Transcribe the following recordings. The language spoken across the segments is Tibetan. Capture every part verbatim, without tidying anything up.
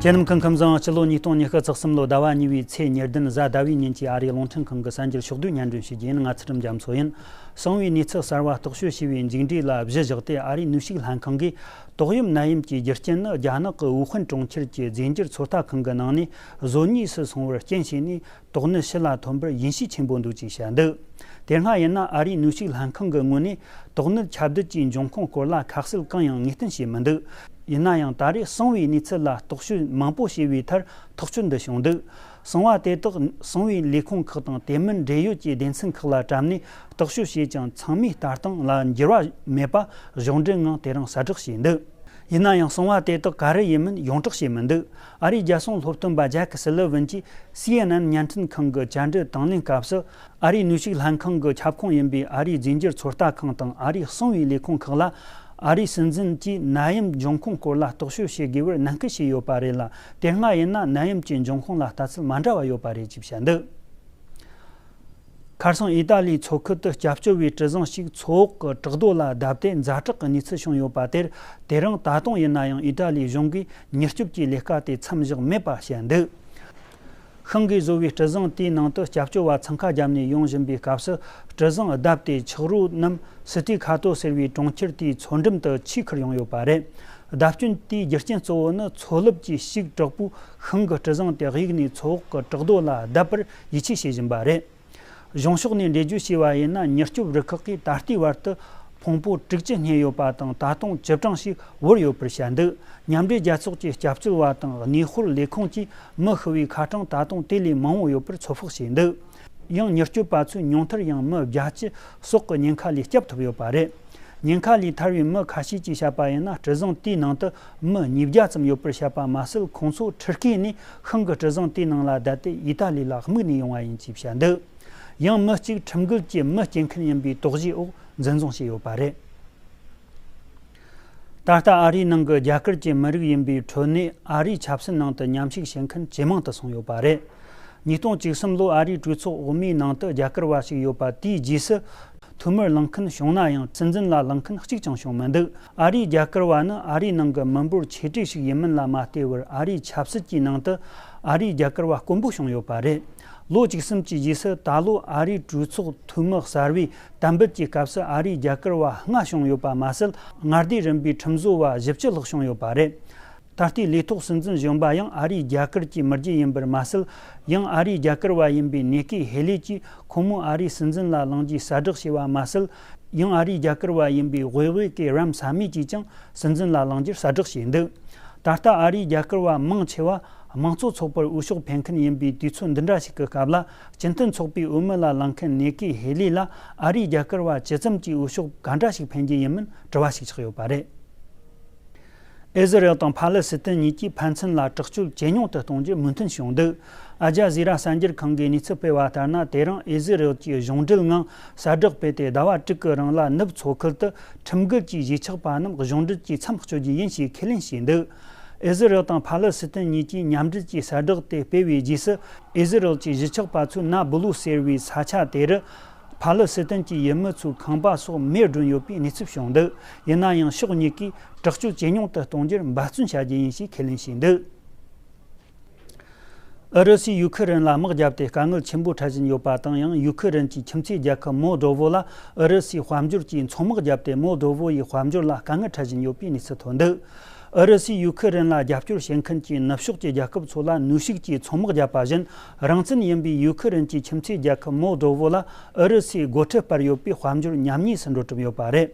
དེ་རྣམས་ཁམས་ཁམས་བཟང་། སྤྱི་ལོ་ཉིས་སྟོང་ཉི་ཤུ་རྩ་གསུམ་ལོ་ཟླ་བ་གཉིས་པའི་ཚེས་ཉེར་བདུན་གཟའ་ཟླ་བའི་ཉིན་གྱི་ཨ་རིའི་རླུང་འཕྲིན་ཁང་གི་གསར་འགྱུར་ཕྱོགས་བསྡུས་སྙན་སྒྲོན་ཞུ་རྒྱུ་ཡིན། ང་ཚུལ་ཁྲིམས་རྒྱ་མཚོ་ཡིན། གསང་བའི་གནས་ཚུལ་གསར་བ་རྟོག་དཔྱོད་ཞེས་པའི་མཇུག་འབྲས་ལ་གཞི་བཞག་སྟེ། ཨ་རིའི་ནུས་ཤུགས་ལྷན་ཁང་གིས་ཏོག་དབྱིབས་ནད་ཡམས་ཀྱི་རྒྱུ་རྐྱེན་ནི་རྒྱ་ནག་གི་ཝུ་ཧན་གྲོང་ཁྱེར་གྱི་རྫས་འགྱུར་ཚོད་ལྟ་ཁང་གི་ནང་ནས་བཟོ་ཉེས་སུ་སོང་བར་རྐྱེན་བྱས་ནས། དོགས་གནད་ཕྱི་ལ་ཐོན་པར་ཡིད་ཆེས་ཆེན་པོ་འདུག་ཅེས་བཤད་འདུག་དེ་སྔ་ཡིན་ན་ཨ་རིའི་ནུས་ཤུགས་ལྷན་ཁང་གི་ངོས་ནས་དོགས་གནད་ཁྱབ་གདལ་གྱི་འབྱུང་ཁུངས་སྐོར་ལ་ཁ་གསལ་གང་ཡང་ངེས་གཏན་བྱས་མི་འདུག་ཡིན་ན་ཡང་ད་རེས་གསང་བའི་གནས་ཚུལ་ལ་རྟོག་དཔྱོད་མང་པོ་བྱས་པའི་མཐར་ཐག་གཅོད་འདི་བྱུང་འདུག་གསང་བ་དེ་དག་གསང་བའི་ལས་ཁུངས་ཁག་དང་དེ་མིན་འབྲེལ་ཡོད་ཀྱི་སྡེ་ཚན་ཁག་ལ་བཀྲམ་ནས་རྟོག་དཔྱོད་བྱས་ཀྱང་ཚང་མའི་ལྟ་སྟངས་ལ་འགྱུར་བ་མེད་པ་གཞུང་འབྲེལ་ངང་དེ་རིང་གསལ་བསྒྲགས་བྱས་འདུག་ཡིན་ན་ཡང་གསང་བ་དེ་དག་ག་རེ་ཡིན་མིན་ཡོངས་གྲགས་བྱས་མི་འདུག་ཨ་རིའི་རྒྱལ་སྲུང་སློབ་སྟོན་པ་ཇེ་ཀི་སི་ལི་ཝིན་གྱིས་སི་ཨེན་ཨེན་བརྙན་འཕྲིན་ཁང་གི་བཅར་འདྲི་དང་ལེན་སྐབས་སུ། ཨ་རིའི་ནུས་ཤུགས་ལྷན་ཁང་གི་ཁྱབ་ཁོངས་ཡིན་པའི་ཨ་རིའི་རྫས་འགྱུར་ཚོད་ལྟ་ཁང་དང་ཨ་རིའི་གསང་བའི་ལས་ཁུངས་ཁག་ལ། ཨ་རིའི་སྲིད་འཛིན་གྱིས་ནད་ཡམས་འབྱུང་ཁུངས་སྐོར་ལ་རྟོག་དཔྱོད་བྱེད་དགོས་པར་ནན་སྐུལ་བྱས་ཡོད་པ་རེད་ལ། དེ་སྔ་ཡིན་ན་ནད་ཡམས་ཀྱི་འབྱུང་ཁུངས་ལ་ལྟ་ཚུལ་མ་འདྲ་བ་ཡོད་པ་རེད་ཅེས་བཤད་འདུག་ཁ་སང་ཨི་ཏཱ་ལིའི་མཚོ་ཁུལ་དུ་སྐྱབས་བཅོལ་བའི་གྲུ་གཟིངས་ཤིག་མཚོ་འོག་གི་བྲག་རྡོ་ལ་བརྡབས་ཏེ་ཛ་དྲག་གི་གནས་ཚུལ་བྱུང་ཡོད་པ་དེར། དེ་རིང་ད་དུང་ཡིན་ན་ཡང་ཨི་ཏཱ་ལིའི་གཞུང་གིས་མྱུར་སྐྱོབ་ཀྱི་ལས་ཀ་དེ་མཚམས་བཞག་མེད་པ་བཤད་འདུག་ཤིང་གིས་བཟོ་བའི་གྲུ་གཟིངས་དེའི་ནང་དུ་སྐྱབས་བཅོལ་བ་འཚང་ཁ་བརྒྱབ་ནས་ཡོང་བཞིན་པའི་སྐབས་སུ། གྲུ་གཟིངས་བརྡབས་ཏེ་ཆག་རོ་རྣམས་སི་ཏི་ཁ་ཏོ་ཟེར་བའི་གྲོང་ཁྱེར་དེའི་མཚོ་འགྲམ་དུ་ཆུས་ཁུར་ཡོང་ཡོད་པ་རེད། བརྡབ་སྐྱོན་དེའི་རྒྱུ་རྐྱེན་གཙོ་བོ་ནི་མཚོ་རླབས་ཀྱི་ཤུགས་དྲག་པོས་ཤིང་གི་གྲུ་གཟིངས་དེ་གཡུགས་ནས་མཚོ་འོག་གི་བྲག་རྡོ་ལ་བརྡབས་པར་ཡིད་ཆེས་བྱེད་བཞིན་པ་རེད། གཞུང་ཕྱོགས་ནས་འགྲེལ་བརྗོད་བྱས་པ་ཡིན་ན། མྱུར་སྐྱོབ་རུ་ཁག་གིས་ད་ལྟའི་བར་དུ་ཕུང་པོ་དྲུག་ཅུ་རྙེད་ཡོད་པ་དང་། ད་དུང་བཅུ་གྲངས་ཤིག་བོར་ཡོད་པར་བཤད་འདུག་མཉམ་འབྲེལ་རྒྱལ་ཚོགས་ཀྱི་སྐྱབས་བཅོལ་བ་དང་གནས་སྤོར་ལས་ཁུངས་ཀྱིས་མི་ཤི་བའི་ཁ་གྲངས་ད་དུང་དེ་ལས་མང་བོ་ཡོད་པར་ཚོད་དཔག་བྱས་འདུག་ཡང་མྱུར་སྐྱོབ་པ་ཚོས་ཉུང་མཐར་ཡང་མི་བརྒྱད་ཅུ་སྲོག་གི་ཉེན་ཁ་ལས་སྐྱོབ་ཐུབ་ཡོད་པ་རེད། ཉེན་ཁ་ལས་ཐར་བའི་མི་ཁ་ཤས་ཀྱིས་བཤད་པ་ཡིན་ན། གྲུ་གཟིངས་དེའི་ནང་དུ་མི་ཉིས་བརྒྱ་ཙམ་ཡོད་པར་བཤད་པ་མ་ཟད། ཁོང་ཚོ་ཁྲིད་སྐས་ནས་ཤིང་གི་གྲུ་གཟིངས་དེའི་ནང་ལ་བསྡད་དེ་ཨི་ཏཱ་ལི་ལ་དམིགས་ནས་ཡོང་བ་ཡིན་ཅེས་བཤད་འདུག་ཡང་མི་གཅིག་ཁྲིམས་འགལ་གྱིས་མི་སྐྱེལ་མཁན་ཡིན་པའི་དོགས་གཞིའི་འོག་འཛིན་བཟུང་བྱས་ཡོད་པ་རེད། ད་ལྟ་ཨ་རིའི་ནང་གི་རྒྱ་གར་གྱི་མི་རིགས་ཡིན་པའི་ཁྲོད་ནས་ཨ་རིའི་ཆབ་སྲིད་ནང་དུ་མཉམ་ཞུགས་བྱེད་མཁན་ཇེ་མང་དུ་སོང་ཡོད་པ་རེད། ཉིས་སྟོང་བཅུ་གསུམ་ལོ་ཨ་རིའི་གྲོས་ཚོགས་འོག་མའི་ནང་དུ་རྒྱ་གར་བ་ཞིག་ཡོད་པ་དེའི་རྗེས་སུ། འཐུས་མིར་ལངས་མཁན་བྱུང་ན་ཡང་། སྲིད་འཛིན་ལ་ལངས་མཁན་གཅིག་ཀྱང་བྱུང་མི་འདུག་ཨ་རིའི་རྒྱ་གར་བ་ནི་ཨ་རིའི་ནང་གི་མི་འབོར་ཆེ་གྲས་ཤིག་ཡིན་མིན་ལ་མ་ལྟོས་པར། ཨ་རིའི་ཆབ་སྲིད་ཀྱི་ནང་དུ་ཨ་རིའི་རྒྱ་གར་བ་དཀོན་པོ་བྱུང་ཡོད་པ་རེད། ལོ་བཅུ་གསུམ་གྱི་རྗེས་སུ་ད་ལོ་ཨ་རིའི་གྲོས་ཚོགས་འཐུས་མི་གསར་བའི་གཏན་འབེབས་ཀྱི་སྐབས་སུ། ཨ་རིའི་རྒྱ་གར་བ་ལྔ་བྱུང་ཡོད་པ་མ་ཟད། མངའ་སྡེ་རིམ་པའི་ཁྲིམས་བཟོ་བ་བཞི་བཅུ་ལྷག་བྱུང་ཡོད་པ་རེད། ད་ལྟའི་ལས་ཐོག་སྲིད་འཛིན་གཞོན་པ་ཡང་ཨ་རིའི་རྒྱ་གར་གྱི་མི་རྒྱུད་ཡིན་པར་མ་ཟད། ཡང་ཨ་རིའི་རྒྱ་གར་བ་ཡིན་པའི་ནེ་ཀི་ཧེ་ལི་གྱིས་ཁོང་མོ་ཨ་རིའི་སྲིད་འཛིན་ལ་ལངས་རྒྱུའི་གསལ་བསྒྲགས་བྱས་པ་མ་ཟད། ཡང་ཨ་རིའི་རྒྱ་གར་བ་ཡིན་པའི་ཝེ་ཝེ་ཀེ་རམ་ས་མི་གྱིས་ཀྱང་སྲིད་འཛིན་ལ་ལངས་རྒྱུར་གསལ་བསྒྲགས་བྱས་འདུག་ད་ལྟ་ཨ་རིའི་རྒྱ་གར་བ་མང་ཆེ་བ་དམངས་གཙོ་ཚོགས་པར་འོས་ཤོག་འཕེན་མཁན་ཡིན་པའི་དུས་ཚོད་འདི་འདྲ་ཞིག་གི་སྐབས་ལ། སྤྱི་མཐུན་ཚོགས་པའི་འོས་མི་ལ་ལངས་མཁན་ནེ་ཀི་ཧེ་ལི་ལ་ཨ་རིའི་རྒྱ་གར་བ་ཇི་ཙམ་གྱིས་འོས་ཤོག་ག་འདྲ་ཞིག་འཕེན་རྒྱུ་ཡིན་མིན་དྲི་བ་ཞིག་ཆགས་ཡོད་པ་རེད། ཨི་ཟི་རེལ་དང་ཕ་ལེ་སི་ཐན་གཉིས་ཀྱིས་ཕན་ཚུན་ལ་དྲག་སྤྱོད་ཇེ་ཉུང་དུ་གཏོང་རྒྱུར་མོས་མཐུན་བྱུང་འདུག་ཨལ་ཇ་ཟི་ར་གསར་འགྱུར་ཁང་གིས་གནས་ཚུལ་སྤེལ་བ་ལྟར་ན། དེ་རིང་ཨི་ཟི་རེལ་གྱིས་གཞུང་འབྲེལ་ངང་གསལ་བསྒྲགས་སྤེལ་ཏེ། ཟླ་བ་དྲུག་གི་རིང་ལ་ནུབ་མཚོ་ཁུལ་དུ་ཁྲིམས་འགལ་གྱི་གཞིས་ཆགས་པ་རྣམས་གཞུང་འབྲེལ་གྱིས་མཚམས་གཅོད་རྒྱུ་ཡིན་ཞེས་ཁས་ལེན་བྱས་འདུག་ཨི་ཟི་རེལ་དང་ཕ་ལེ་སི་ཐན་གཉིས་ཀྱིས་མཉམ་འབྲེལ་གྱིས་གསལ་བསྒྲགས་དེ་སྤེལ་བའི་རྗེས་སུ། ཨི་ཟི་རེལ་གྱི་གཞིས་ཆགས་པ་ཚོས་ན་བུ་ལུ་ཟེར་བའི་ས་ཆ་དེ་རུ། ཕ་ལེ་སི་ཐན་གྱི་ཡུལ་མི་ཚོའི་ཁང་པ་སོགས་མེར་སྒྲོན་ཡོད་པའི་གནས་ཚུལ་བྱུང་འདུག་ཡིན་ན་ཡང་ཕྱོགས་གཉིས་ཀས་དྲག་སྤྱོད་ཇེ་ཉུང་དུ་གཏོང་རྒྱུར་འབད་བརྩོན་བྱ་རྒྱུ་ཡིན་ཞེས་ཁས་ལེན་བྱས་འདུག་ཨུ་རུ་སུས་ཡུ་ཁུ་རེན་ལ་དམག་བརྒྱབ་སྟེ་དཀའ་ངལ་ཆེན་པོ་འཕྲད་བཞིན་ཡོད་པ་དང་། ཡང་ཡུ་ཁུ་རེན་གྱི་ཁྱིམ་མཚེས་རྒྱལ་ཁབ་མོལ་ཌོ་ཝོ་ལ་ཨུ་རུ་སུའི་དཔལ་འབྱོར་གྱིས་མཚོ་དམག་བརྒྱབ་སྟེ། མོལ་ཌོ་ཝོ་ཡི་དཔལ་འབྱོར་ལ་དཀའ་ངལ་འཕྲད་བཞིན་ཡོད་པའི་གནས་ཚུལ་ཐོན་འདུག་ཨུ་རུ་སུས་ཡུ་ཁུ་རེན་ལ་རྒྱབ་སྐྱོར་བྱེད་མཁན་གྱི་ནུབ་ཕྱོགས་ཀྱི་རྒྱལ་ཁབ་ཚོ་ལ་ནུས་ཤུགས་ཀྱིས་མཚོ་དམག་བརྒྱབ་པ་བཞིན། རང་བཙན་ཡིན་པའི་ཡུ་ཁུ་རེན་གྱི་ཁྱིམ་མཚེས་རྒྱལ་ཁབ་མོལ་ཌོ་ཝོ་ལ་ཨུ་རུ་སུའི་སྒོ་ཁྲལ་སྤར་ཡོད་པའི་དཔལ་འབྱོར་ཉམས་ཉེས་སུ་འགྲོ་གྲབས་ཡོད་པ་རེད།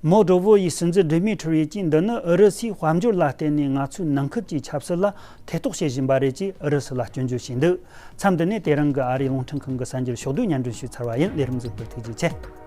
མོལ་ཌོ་ཝོ་ཡི་སྲིད་འཛིན་ཌི་མི་ཊི་རི་ཡིས། འདི་ནི་ཨུ་རུ་སུའི་དཔལ་འབྱོར་ལ་བརྟེན་ནས་ང་ཚོའི་ནང་ཁུལ་གྱི་ཆབ་སྲིད་ལ་ཐེ་གཏོགས་བྱེད་བཞིན་པ་རེད་ཅེས་ཨུ་རུ་སུ་ལ་སྐྱོན་བརྗོད་བྱས་འདུག་མཚམས་འདི་ནས་དེ་རིང་གི་ཨ་རིའི་རླུང་འཕྲིན་ཁང་གི་གསར་འགྱུར་ཕྱོགས་བསྡུས་སྙན་སྒྲོན་ཞུས་ཚར་བ་ཡིན། ལས་རིམ་གཟིགས་པར་ཐུགས་རྗེ་ཆེ།